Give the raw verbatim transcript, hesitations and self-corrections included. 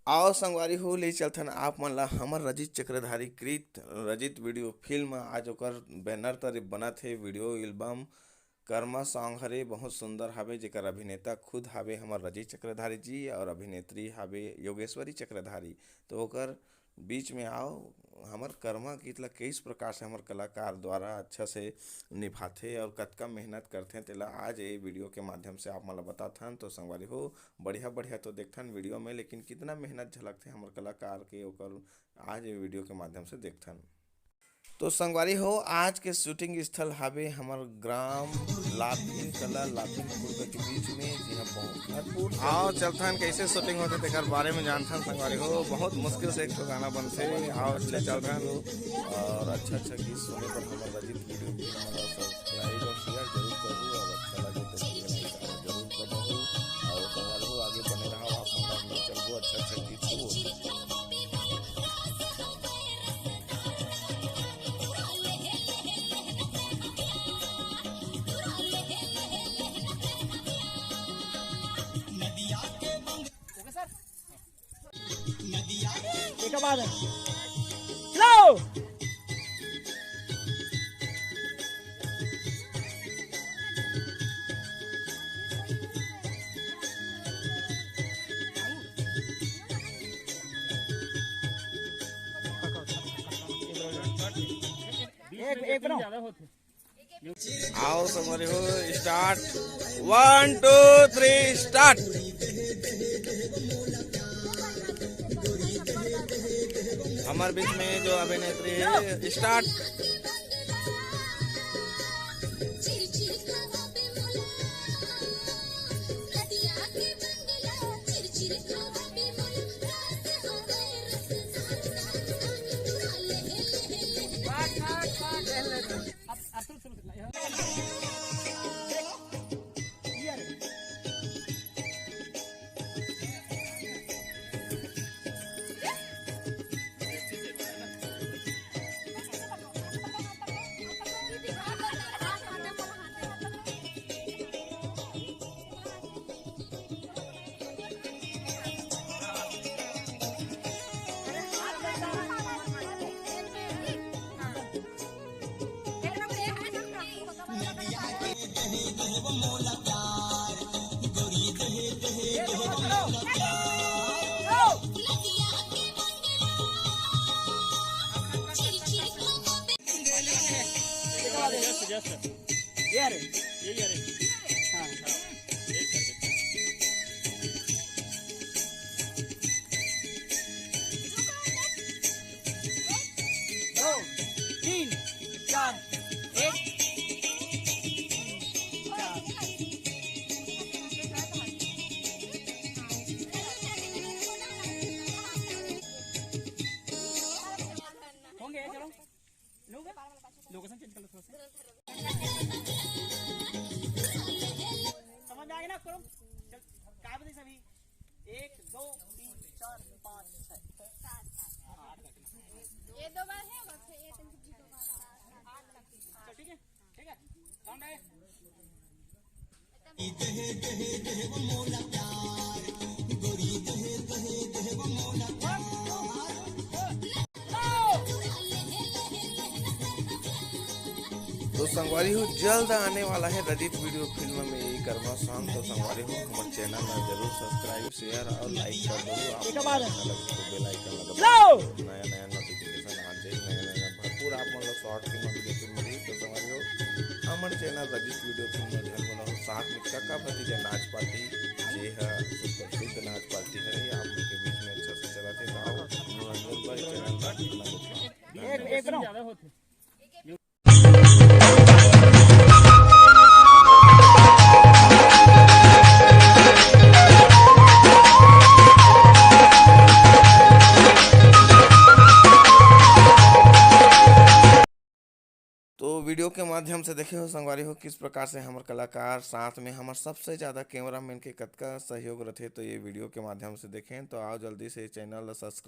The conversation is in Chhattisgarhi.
आओ संगवारी हो, ले चलथन आप मन ला हमर रजित चक्रधारी कृत रजित वीडियो फिल्म। आज ओकर बैनर तरे बनत हे वीडियो एल्बम। कर्मा सॉन्ग हरे, बहुत सुंदर हावे, जेकर अभिनेता खुद हावे हमर रजित चक्रधारी जी और अभिनेत्री हावे योगेश्वरी चक्रधारी। तो ओकर बीच में आओ, हमर कर्मा गीत ला किस प्रकार से हमर कलाकार द्वारा अच्छा से निभाथे और कतका मेहनत करथे, तेला आज ये वीडियो के माध्यम से आप मन ला बताथन। तो संगवारी हो, बढ़िया बढ़िया तो देखथन वीडियो में, लेकिन कितना मेहनत झलकथे हमर कलाकार के, ओकर आज ये वीडियो के माध्यम से देखथन। तो संगवारी हो, आज के शूटिंग स्थल हावे हमर ग्राम लाफिंग कला, लाफिंग कुर्बे के बीच में, जिहां बहुत भरपूर आओ चलथन, कैसे शूटिंग होथे तेकर बारे में जानथन संगवारी हो। बहुत मुश्किल से एक ठो गाना बनथे, आओ ले चलथन और अच्छा अच्छा गीत सुने बर हमर रजित वीडियो के चैनल ला सब्सक्राइब और शेयर जरूर करू और अच्छा लगे तो वीडियो ला जरूर दबाओ। और संगवारी हो, आगे बने रहो, आप हमर ले चलबो अच्छा अच्छा गीत सुन। एक बार लो। एक, एक बनाओ। आओ संगवारी हो, start. One, two, three, start. हमर बीच में जो अभिनेत्री है, स्टार्ट। Just, just। ये आ रहे। यही आ रहे। हाँ। एक कर दे। दो, तीन, चार, एक, चार। होंगे, चलो। लोग, लोकेशन चेंज कर लो थोड़ा सा। समझ में आ गया ना आपको? चल, काय बजे सभी? एक, दो, तीन, चार, पाँच, छः। ये दो बार है, बस ये तुम दो बार। चल, ठीक है, ठीक है। काउंट है। तो संगवारी हो, जल्द आने वाला है रजित वीडियो फिल्म में ये कर्मा सॉन्ग। तो संगवारी हो, हमारे चैनल में जरूर सब्सक्राइब, शेयर और लाइक कर दो। आप एक बार अच्छा लगे तो बेल आइकन लगा दो। नया नया नोटिफिकेशन आ जाए, नया नया भरपूर आप मन ला शॉर्ट फिल्म भी देखे मिली। तो संगवारी हो, हमारे चैनल रजित वीडियो फिल्म में ध्यान बनाओ, साथ में काका भतीजा नाच पार्टी, जे ह सुप्रसिद्ध नाच पार्टी हरे, आप मन के बीच में अच्छा से चलत हे। तो आओ, मनोरंजन बर चैनल ला अपना एक, एक बनाओ। तो वीडियो के माध्यम से देखे हो संगवारी हो, किस प्रकार से हमर कलाकार, साथ में हमर सबसे ज़्यादा कैमरामैन के कतका सहयोग रथे। तो ये वीडियो के माध्यम से देखें, तो आओ जल्दी से चैनल ला सब्सक्राइब